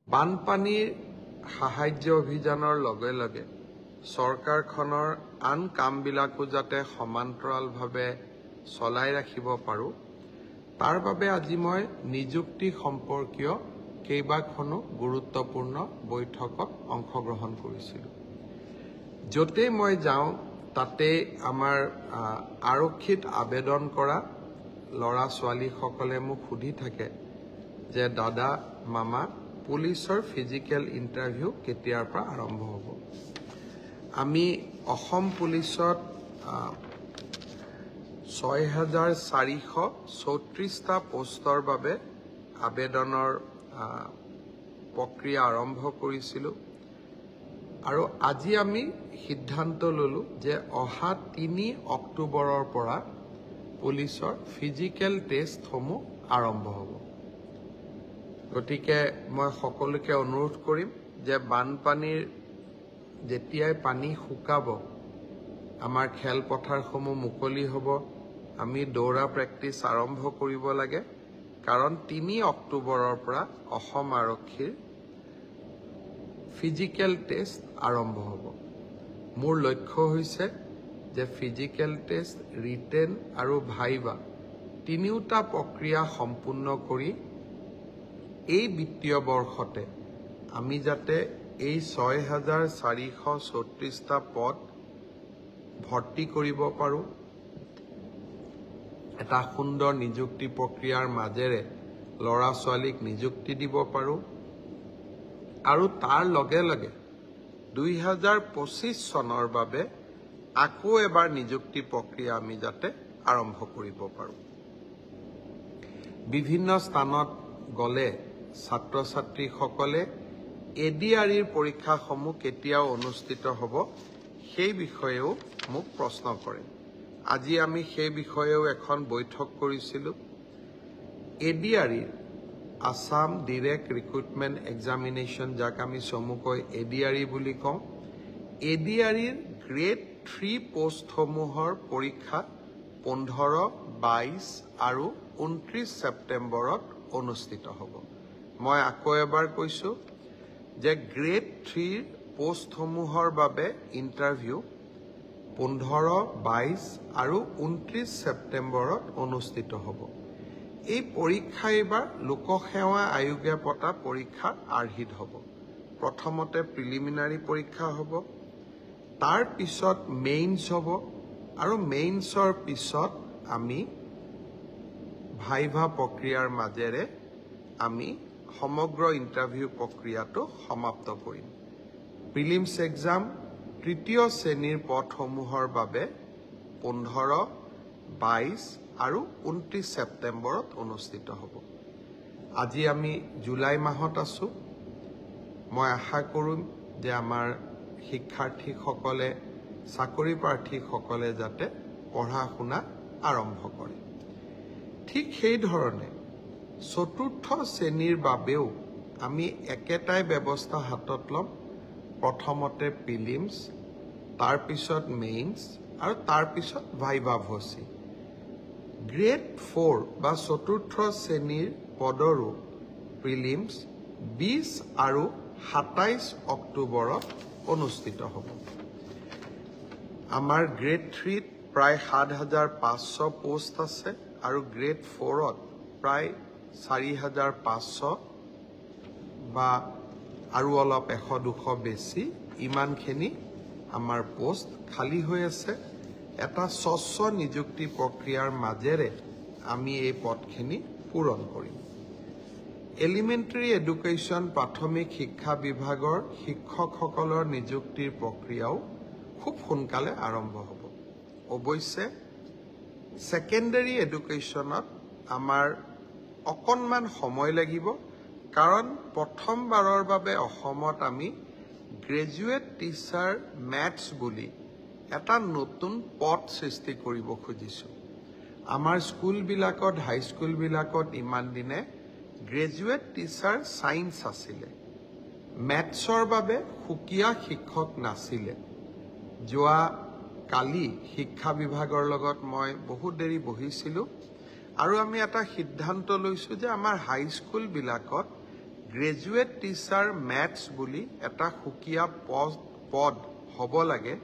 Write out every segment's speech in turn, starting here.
বানপানীৰ সাহায্য অভিযানৰ লগে লগে চৰকাৰখনৰ আন কামবিলাকো যাতে সমান্তৰালভাৱে চলাই ৰাখিব পাৰোঁ, তাৰ বাবে আজি মই নিযুক্তি সম্পৰ্কীয় কেইবাখনো গুৰুত্বপূৰ্ণ বৈঠকত অংশগ্ৰহণ কৰিছিলোঁ। য'তেই মই যাওঁ, তাতেই আমাৰ আৰক্ষীত আবেদন কৰা ল'ৰা ছোৱালীসকলে মোক সুধি থাকে যে দাদা, মামা, পুলিচৰ ফিজিকেল ইণ্টাৰভিউ কেতিয়াৰ পৰা আৰম্ভ হ'ব? আমি অসম পুলিচত 6434টা পোষ্টৰ বাবে আবেদনৰ প্ৰক্ৰিয়া আৰম্ভ কৰিছিলোঁ আৰু আজি আমি সিদ্ধান্ত ল'লোঁ যে অহা 3 অক্টোবৰৰ পৰা পুলিচৰ ফিজিকেল টেষ্টসমূহ আৰম্ভ হ'ব। গতিকে মই সকলোকে অনুৰোধ কৰিম যে বানপানীৰ যেতিয়াই পানী শুকাব, আমাৰ খেলপথাৰসমূহ মুকলি হ'ব, আমি দৌৰা প্ৰেক্টিচ আৰম্ভ কৰিব লাগে, কাৰণ 3 অক্টোবৰৰ পৰা অসম আৰক্ষীৰ ফিজিকেল টেষ্ট আৰম্ভ হ'ব। মোৰ লক্ষ্য হৈছে যে ফিজিকেল টেষ্ট, ৰিটেন আৰু ভাইভা তিনিওটা প্ৰক্ৰিয়া সম্পূৰ্ণ কৰি এই বিত্তীয় বৰ্ষতে আমি যাতে এই 6434টা পদ ভৰ্তি কৰিব পাৰোঁ, এটা সুন্দৰ নিযুক্তি প্ৰক্ৰিয়াৰ মাজেৰে ল'ৰা ছোৱালীক নিযুক্তি দিব পাৰোঁ আৰু তাৰ লগে লগে 2025 চনৰ বাবে আকৌ এবাৰ নিযুক্তি প্ৰক্ৰিয়া আমি যাতে আৰম্ভ কৰিব পাৰোঁ। বিভিন্ন স্থানত গ'লে ছাত্ৰ ছাত্ৰীসকলে এডিআৰইৰ পৰীক্ষাসমূহ কেতিয়াও অনুষ্ঠিত হ'ব, সেই বিষয়েও মোক প্ৰশ্ন কৰে। আজি আমি সেই বিষয়েও এখন বৈঠক কৰিছিলোঁ। এডিআৰইৰ, আছাম ডিৰেক্ট ৰিক্ৰুটমেণ্ট এক্সামিনেশ্যন, যাক আমি চমুকৈ এডিআৰই বুলি কওঁ, এডিআৰইৰ গ্ৰেড 3 পোষ্টসমূহৰ পৰীক্ষা 15, 22 আৰু 29 ছেপ্টেম্বৰত অনুষ্ঠিত হ'ব। মই আকৌ এবাৰ কৈছোঁ যে গ্ৰেড 3ৰ পোষ্টসমূহৰ বাবে ইণ্টাৰভিউ 15, 22 আৰু 29 ছেপ্টেম্বৰত অনুষ্ঠিত হ'ব। এই পৰীক্ষা এইবাৰ লোকসেৱা আয়োগে পতা পৰীক্ষাৰ আৰ্হিত হ'ব। প্ৰথমতে প্ৰিলিমিনাৰী পৰীক্ষা হ'ব, তাৰ পিছত মেইনছ হ'ব আৰু মেইনছৰ পিছত আমি ভাইভা প্ৰক্ৰিয়াৰ মাজেৰে আমি সমগ্ৰ ইণ্টাৰভিউ প্ৰক্ৰিয়াটো সমাপ্ত কৰিম। প্ৰিলিমছ এক্সাম তৃতীয় শ্ৰেণীৰ পদসমূহৰ বাবে 15, 22 আৰু 29 ছেপ্টেম্বৰত অনুষ্ঠিত হ'ব। আজি আমি জুলাই মাহত আছোঁ। মই আশা কৰিম যে আমাৰ শিক্ষাৰ্থীসকলে, চাকৰি প্ৰাৰ্থীসকলে যাতে পঢ়া শুনা আৰম্ভ কৰে। ঠিক সেইধৰণে চতুৰ্থ শ্ৰেণীৰ বাবেও আমি একেটাই ব্যৱস্থা হাতত ল'ম। প্ৰথমতে প্ৰিলিমছ, তাৰপিছত মেইনছ আৰু তাৰপিছত ভাইভা ভচি। গ্ৰেড 4 বা চতুৰ্থ শ্ৰেণীৰ পদৰো প্ৰিলিমছ 20 আৰু 27 অক্টোবৰত অনুষ্ঠিত হ'ব। আমাৰ গ্ৰেড 3ত প্ৰায় 7500 পোষ্ট আছে আৰু গ্ৰেড 4ত প্ৰায় 4500 বা আৰু অলপ 100-200 বেছি, ইমানখিনি আমাৰ পোষ্ট খালী হৈ আছে। এটা স্বচ্ছ নিযুক্তি প্ৰক্ৰিয়াৰ মাজেৰে আমি এই পদখিনি পূৰণ কৰিম। এলিমেণ্টেৰী এডুকেশ্যন, প্ৰাথমিক শিক্ষা বিভাগৰ শিক্ষকসকলৰ নিযুক্তিৰ প্ৰক্ৰিয়াও খুব সোনকালে আৰম্ভ হ'ব। অৱশ্যে ছেকেণ্ডেৰী এডুকেশ্যনত আমাৰ অকণমান সময় লাগিব, কাৰণ প্ৰথমবাৰৰ বাবে অসমত আমি গ্ৰেজুৱেট টিচাৰ মেথছ বুলি এটা নতুন পদ সৃষ্টি কৰিব খুজিছোঁ। আমাৰ স্কুলবিলাকত, হাইস্কুলবিলাকত ইমান দিনে গ্ৰেজুৱেট টিচাৰ ছায়েন্স আছিলে, মেথছৰ বাবে সুকীয়া শিক্ষক নাছিলে। যোৱা কালি শিক্ষা বিভাগৰ লগত মই বহুত দেৰি বহিছিলোঁ আৰু আমি এটা সিদ্ধান্ত লৈছোঁ যে আমাৰ হাইস্কুলবিলাকত গ্ৰেজুৱেট টিচাৰ মেথছ বুলি এটা সুকীয়া পদ হ'ব লাগে,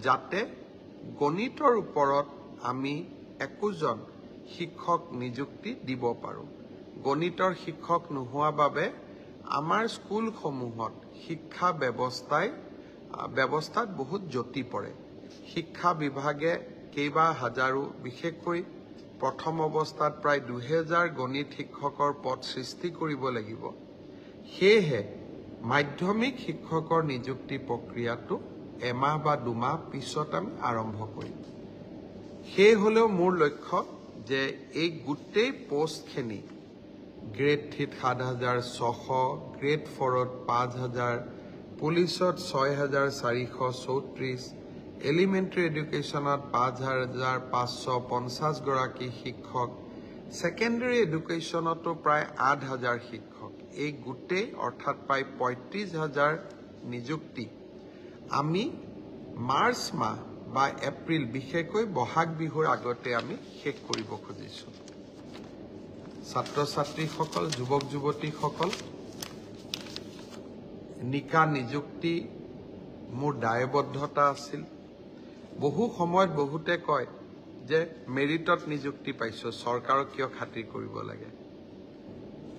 যাতে গণিতৰ ওপৰত আমি একোজন শিক্ষক নিযুক্তি দিব পাৰোঁ। গণিতৰ শিক্ষক নোহোৱা বাবে আমাৰ স্কুলসমূহত শিক্ষা ব্যৱস্থাত বহুত যতি পৰে। শিক্ষা বিভাগে কেইবা হাজাৰো, বিশেষকৈ প্ৰথম অৱস্থাত প্ৰায় 2000 গণিত শিক্ষকৰ পদ সৃষ্টি কৰিব লাগিব। সেয়েহে মাধ্যমিক শিক্ষকৰ নিযুক্তি প্ৰক্ৰিয়াটো এমাহ বা দুমাহ পিছত আমি আৰম্ভ কৰিম। সেই হ'লেও মোৰ লক্ষ্য যে এই গোটেই পষ্টখিনি গ্ৰেড 3ত 7600, গ্ৰেড 4ত 5000, পুলিচত 6434, এলিমেণ্টেৰী এডুকেশ্যনত 5550 গৰাকী শিক্ষক, ছেকেণ্ডেৰী এডুকেশ্যনতো প্ৰায় 8000 শিক্ষক, এই গোটেই অৰ্থাৎ প্ৰায় 35,000 নিযুক্তি আমি মাৰ্চ মাহ বা এপ্ৰিল, বিশেষকৈ বহাগ বিহুৰ আগতে আমি শেষ কৰিব খুজিছোঁ। ছাত্ৰ ছাত্ৰীসকল, যুৱক যুৱতীসকল, নিকা নিযুক্তি মোৰ দায়বদ্ধতা আছিল। বহু সময়ত বহুতে কয় যে মেৰিটত নিযুক্তি পাইছোঁ, চৰকাৰক কিয় খাতিৰ কৰিব লাগে।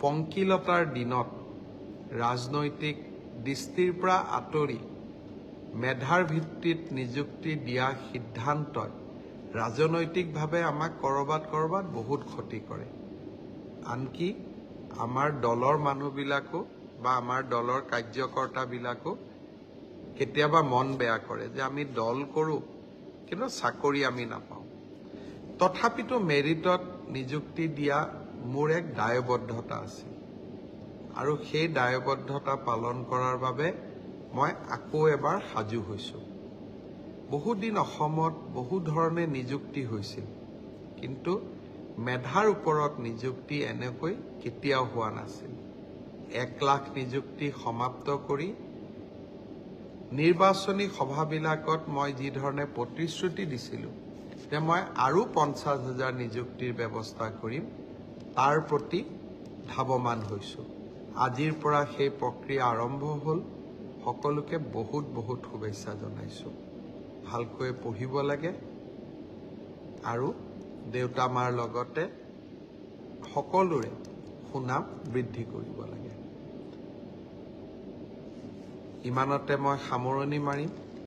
পংকিলতাৰ দিনত ৰাজনৈতিক দৃষ্টিৰ পৰা আঁতৰি মেধাৰ ভিত্তিত নিযুক্তি দিয়া সিদ্ধান্তই ৰাজনৈতিকভাৱে আমাক ক'ৰবাত ক'ৰবাত বহুত ক্ষতি কৰে। আনকি আমাৰ দলৰ মানুহবিলাকো বা আমাৰ দলৰ কাৰ্যকৰ্তাবিলাকো কেতিয়াবা মন বেয়া কৰে যে আমি দল কৰোঁ কিন্তু চাকৰি আমি নাপাওঁ। তথাপিতো মেৰিটত নিযুক্তি দিয়া মোৰ এক দায়বদ্ধতা আছিল আৰু সেই দায়বদ্ধতা পালন কৰাৰ বাবে মই আকৌ এবাৰ সাজু হৈছোঁ। বহুদিন অসমত বহু ধৰণে নিযুক্তি হৈছিল, কিন্তু মেধাৰ ওপৰত নিযুক্তি এনেকৈ কেতিয়াও হোৱা নাছিল। 1 লাখ নিযুক্তি সমাপ্ত কৰি নিৰ্বাচনী সভাবিলাকত মই যি ধৰণে প্ৰতিশ্ৰুতি দিছিলোঁ যে মই আৰু 50,000 নিযুক্তিৰ ব্যৱস্থা কৰিম, তাৰ প্ৰতি ধাৱমান হৈছোঁ। আজিৰ পৰা সেই প্ৰক্ৰিয়া আৰম্ভ হ'ল। সকলোকে বহুত বহুত শুভেচ্ছা জনাইছোঁ। ভালকৈ পঢ়িব লাগে আৰু দেউতা মাৰ লগতে সকলোৰে সুনাম বৃদ্ধি কৰিব লাগে। ইমানতে মই সামৰণি মাৰিম।